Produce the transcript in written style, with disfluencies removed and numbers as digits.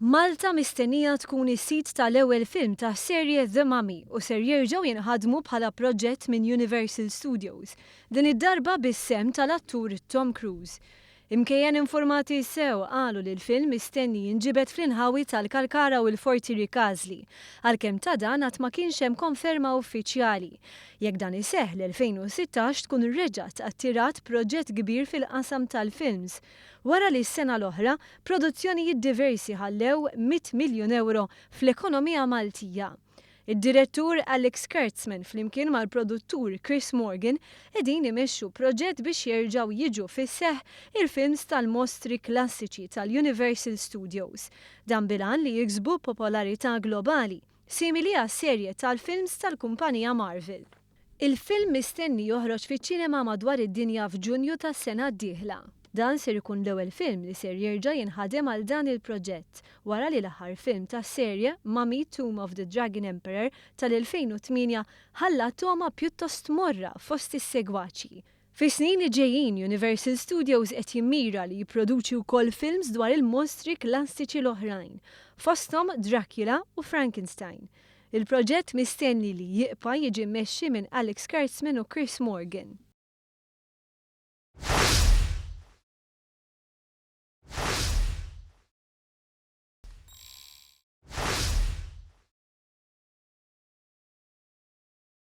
Malta mistennija tkun is-sit tal-ewwel film tas-serje The Mummy u ser jerġgħu jinħadmu bħala proġett minn Universal Studios, din id-darba bis-sehem tal-attur Tom Cruise. Imkejjen informati sew qalu li l-film mistenni jinġibed fl-inħawi tal-Kalkara u l-Forti Rikażli, għalkemm ta' dan għad ma kienx hemm konferma uffiċjali. Jekk dan iseħħ, l-2016 tkun reġgħet attirat proġett kbir fil-qasam tal-films, wara li s-sena l-oħra produzzjonijiet diversi ħallew 100 miljun ewro fl-ekonomija Maltija. Id-direttur Alex Kurtzman flimkien mal-produttur Chris Morgan qegħdin imexxu proġett biex jerġgħu jiġu fis-seħħ il-films tal-mostri klassiċi tal-Universal Studios. Dan bil-għan li jiksbu popolarità globali, simili għas-serje tal-films tal-kumpanija Marvel. Il-film mistenni joħroġ fiċ-ċinema madwar id-dinja f'Ġunju tas-sena d-dieħla. Dan ser ikun l-ewwel film li ser jerġa' jinħadem għal dan il-proġett, wara li l-aħħar film tas-serje, Mummy: Tomb of the Dragon Emperor tal-2008, ħalla togħma pjuttost morra fost is-segwaċi. Fis-snin li ġejjin, Universal Studios qed jimmira li jipproduċi wkoll films dwar il-mostri klassiċi l-oħrajn, fosthom Dracula u Frankenstein. Il-proġett mistenni li jibqa' jiġi mmexxi minn Alex Kurtzman u Chris Morgan.